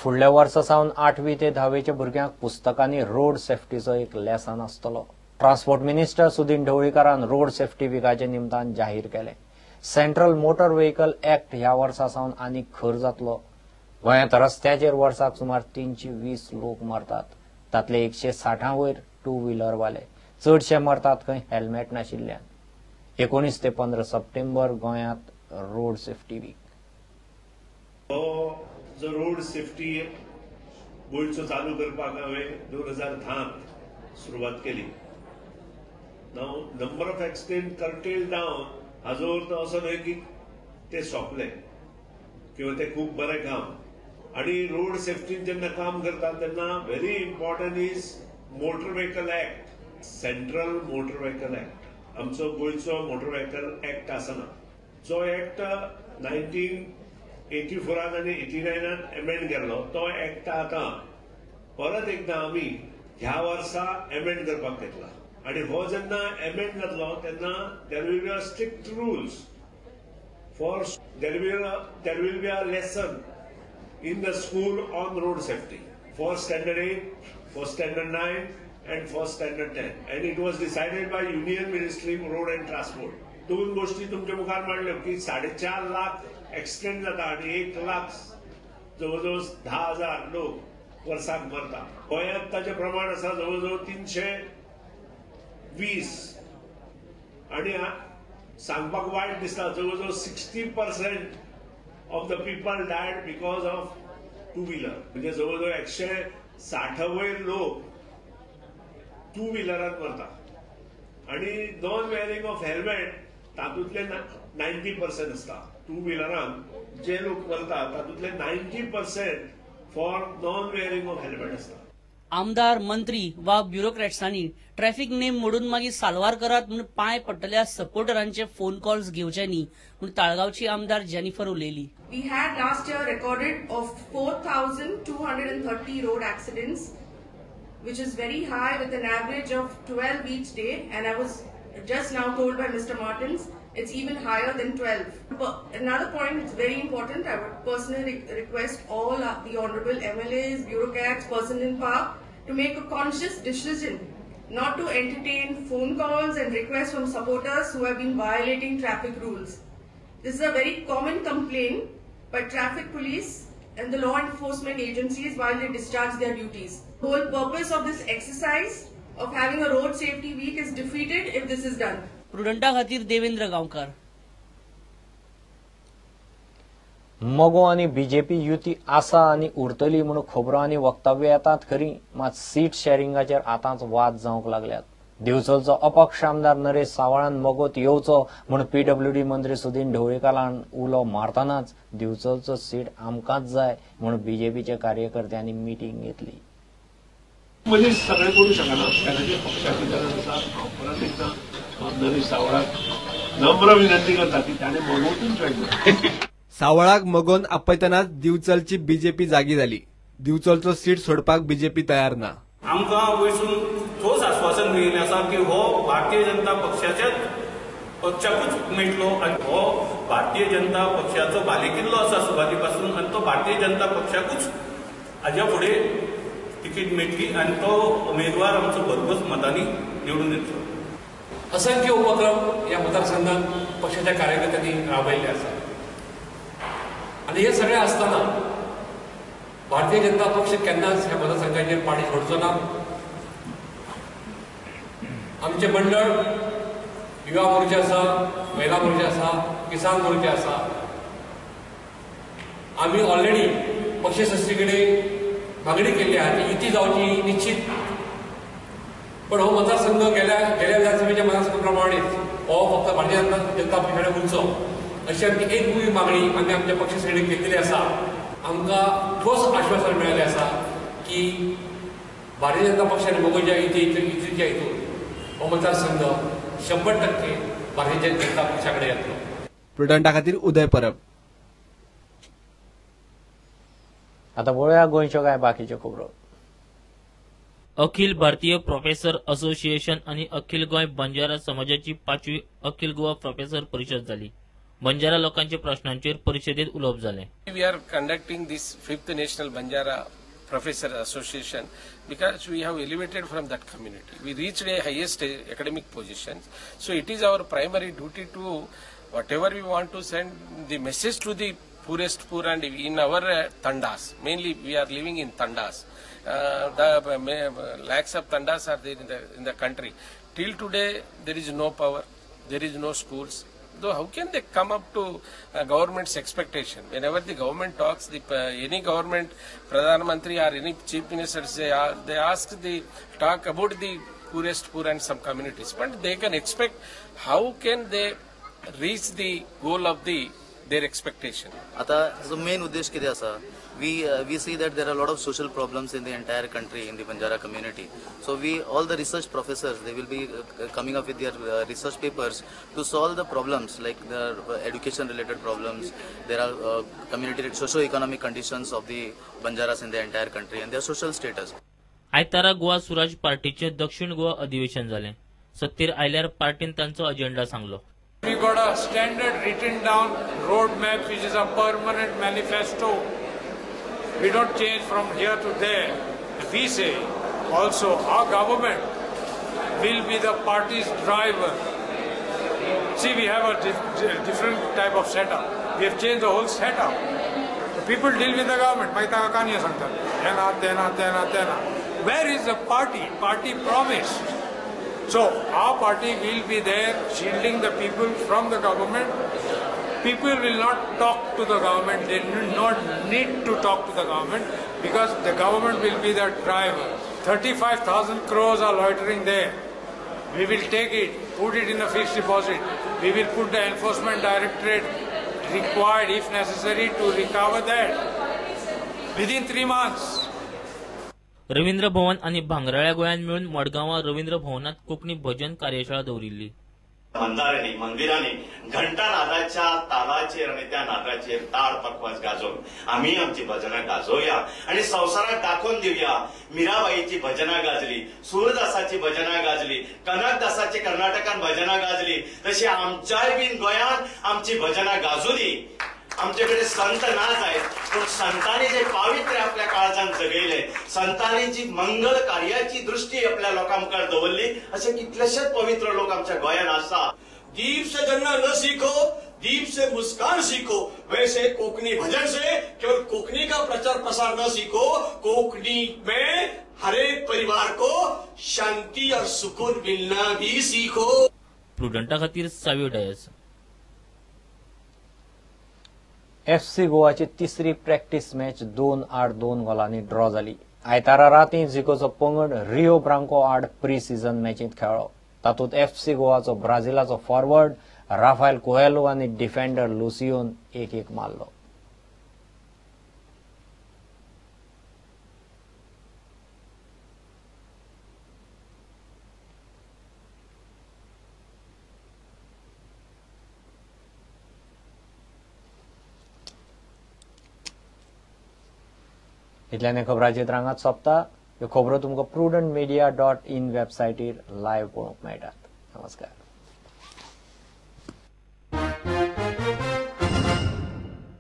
फुडल्या वर्सा सावन 8वी ते 10वेच्या भुरग्यांक पुस्तकांनी रोड सेफ्टीचो एक लेसन आसतलो. ट्रान्सपोर्ट मिनिस्टर सुदीन ढवळीकारान रोड सेफ्टी विकाच्या निमतान जाहीर केलें. सेंट्रल मोटर व्हेकल ऍक्ट ह्या वर्सा सावन आनीक खर जातलो. गोंयांत रस्त्याचेर वर्साक सुमार 320 लोक मरतात. तातले 160 वयर टू व्हिलरवाले. चडशे मरतात खंय हेल्मेट नाशिल्ल्यान. 19 ते 15 सप्टेंबर गोंयांत रोड सेफ्टी वीक. हो जो रोड सेफ्टी गोंयचो चालू करपाक हांवें 2010 सुरवात केली. Now number of accident curtail down हाजो अर्थ असो न्हय की ते सोंपले किंवा ते खूब बरें काम. आनी रोड सेफ्टीन जेन्ना काम करता तेन्ना very important is motor vehicle act, central motor vehicle act. आमचो गोंयचो मोटर व्हेकल ऍक्ट आसना. जो ऍक्ट 1984 आनी 89 एमेंड केल्लो तो ऍक्ट आतां परत एकदां आमी ह्या वर्सा एमेंड करपाक घेतला. आनी हो जेन्ना एमेंड जातलो तेन्ना there will be a strict rules for there will be a lesson in the school on road safety for standard 8, for standard 9 and for standard 10. And it was decided by Union Ministry of Road and Transport. दोन गोष्टी तुमच्या मुखार मांडल्यो की 4.5 lakh accident जाता आनी 1 लाख जवळजवळ 10,000 लोक वर्साक मरता. गोंयांत ताचें प्रमाण आसा जवळजवळ 320 आनी सांगपाक वायट दिसता जवळजवळ 60% of the people died because of two wheeler. म्हणजे जवळजवळ 160 वयर लोक टू व्हिलरान मरता. आनी नॉन वेअरिंग ऑफ हेल्मेट तातूंतले 90% आसता. टू व्हिलरान जे लोक मरता तातूंतले 90% for non wearing of helmet आसता. आमदार, मंत्री वा ब्युरोक्रॅट्सांनी ट्रॅफिक नेम मोडून मागीर साल्वार करात म्हूण पांय पडटल्या सपोर्टरांचे फोन कॉल्स घेवचे न्ही म्हूण ताळगांवची आमदार जेनिफर उलयली. We had last year recorded of 4,230 road accidents, which is very high with an average of 12 each day, and I was just now told by Mr. Martins it's even higher than 12. But another point it's very important, I would personally request all the honorable MLAs, bureaucrats, person in power to make a conscious decision not to entertain phone calls and requests from supporters who have been violating traffic rules. This is a very common complaint by traffic police and the law enforcement agencies while they discharge their duties. The whole purpose of this exercise of having a road safety week is defeated if this is done. प्रुडंटा खातीर देवेंद्र गांवकार. मगो आनी BJP युती आसा आनी उरतली म्हूण खबरो आनी वक्तव्य येतात खरी, मात सीट शेरिंगाचेर आतांच वाद जावंक लागल्यात. दिवचलचो अपक्ष आमदार नरेश सावळान मगोत येवचो म्हूण पीडब्ल्यूडी मंत्री सुदीन ढवळीकारान उलो मारतनाच दिवचलचो सीट आमकांच जाय म्हूण बीजेपीच्या कार्यकर्त्यांनी मिटींग घेतली. मनीस सगळें करूं शकना, पक्षाची गरज आसा. हांव परत एकदां नरेश सावळाक नम्र विनंती करता की ताणें मगोतून जॉयन. सावळाक मगोन आपयतनाच दिवचलची बीजेपी जागी जाली. दिवचलचो सीट सोडपाक बीजेपी तयार ना. आमकां वयसून ठोस आश्वासन मेळिल्लें आसा की हो भारतीय जनता पक्षाकूच मेळटलो आनी हो भारतीय जनता पक्षाचो बालेकिल्लो आसा सुरवाती पासून आनी तो भारतीय जनता पक्षाकूच हाज्या फुडें तिकीट मेळटली आनी तो उमेदवार आमचो भरघोस मतांनी निवडून येतलो. असंख्य उपक्रम ह्या मतदारसंघात पक्षाच्या कार्यकर्त्यांनी राबयल्ले आसा आनी हे सगळें आसतना भारतीय जनता पक्ष केन्नाच ह्या मतदारसंघाचेर पाटी सोडचो ना. आमचें मंडळ युवा मोर्चा आसा, महिला मोर्चा आसा, किसान मोर्चा आसा. आमी ऑलरेडी पक्षसंस्थे कडेन मागणी केल्ली आहा ती युती जावची निश्चित, पण हो मतदारसंघ गेल्या गेल्या विधानसभेच्या मतदारसंघ प्रमाणेच हो फक्त भारतीय जनता पक्षाकडे उरचो अशी आमची एकमुखी मागणी आमी आमच्या पक्षश्रेणीक केल्ली आसा. आमकां ठोस आश्वासन मेळिल्लें आसा की भारतीय जनता पक्षाने मगोच्या युतीच्या हितून हो मतदारसंघ 100% भारतीय जनता पक्षाकडे येतलो. प्रुडंटा खातीर उदय परब. आता वळूया गोंयच्यो काय बाकीच्यो खबरो. अखिल भारतीय प्रोफेसर असोसिएशन आनी अखिल गोंय बंजारा समाजाची 5वी अखिल गोवा प्रोफेसर परिशद जाली. बंजारा लोकांच्या प्रश्नांचेर परिशदेत उलोवप जालें. We are conducting this 5th National Banjara Professor Association because we have elevated from that community. We reached a highest academic position. So it is our primary duty to whatever we want to send the message to the poorest poor and in our tandas. Mainly we are living in tandas. The lakhs of tandas are there in the country. Till today there is no power, there is no schools. Though how can they come up to government's expectation? Whenever the government talks, any government, Pradhan Mantri or any chief minister, they ask the talk about the poorest poor and some communities. But they can expect, how can they reach the goal of their expectation? आता जो main उद्देश कितें आसा, we see that there are a lot of social problems in the entire country in the Banjara community. So we all the research professors, they will be coming up with their research papers to solve the problems like the education related problems. There are community socio-economic conditions of the Banjaras in the entire country and their social status. आयतारा गोवा सुराज पार्टीचे दक्षिण गोवा अधिवेशन जालें. सत्तेर आयल्यार पार्टीन तांचो agenda सांगलो. We got a standard written down roadmap which is a permanent manifesto. We don't change from here to there. We say also our government will be the party's driver. See, we have a different type of setup. We have changed the whole setup. The people deal with the government. Where is the party? Party promised. So our party will be there shielding the people from the government. People will not talk to the government. They do not need to talk to the government because the government will be the driver. 35,000 crores are loitering there. We will take it, put it in a fixed deposit. We will put the enforcement directorate required if necessary to recover that within 3 months. Ravindra Bhavan आनी भांगराळ्या गोंयांत मेळून मडगांवां रवींद्र भवनांत कोंकणी भजन कार्यशाळा दवरिल्ली. मंदारांनी मंदिरांनी घंटा नादाच्या तालाचेर आनी त्या नादाचेर ताळ पखवाज गाजोवन आमी आमची भजनां गाजोवया आनी संवसाराक दाखोवन दिवया. मीराबाईची भजनां गाजली, सूरदासाची भजनां गाजली, कनकदासाची कर्नाटकान भजनां गाजली, तशी आमच्याय बीन गोंयांत आमची भजनां गाजूनी. आमचे कडेन संत ना जायत पूण संतांनी जे पावित्र्य आपल्या काळजान जगयले, संतांनी जी मंगल कार्याची दृष्टी आपल्या लोकां मुखार दवरली, असे कितलेशेच पवित्र लोक आमच्या गोंयांत आसा. दीप से जलना न सीखो, दीप से मुस्कान सीखो. वैसे कोकनी भजन से केवल कोकनी का प्रचार प्रसार न सीखो, कोकनी में हरेक परिवार को शांति और सुकून मिलना भी सीखो. प्रुडंटा खातीर सावियो डायस. एफसी गोवाची तिसरी प्रॅक्टीस मॅच 2-2 गोलांनी ड्रॉ जाली. आयतारा रातीं झिकोचो पंगड रिओ ब्रांको आड प्री सीझन मॅचींत खेळ्ळो. तातूंत एफसी गोवाचो ब्राझिलाचो फॉरवर्ड राफायल कोएलो आनी डिफेंडर लुसियोन 1-1 मारलो. इतल्यान खबरांचे रांगात सोंपता. ह्यो खबरो तुमकां prudentmedia.in वेबसायटीर लायव्ह पळोवंक मेळटात. नमस्कार.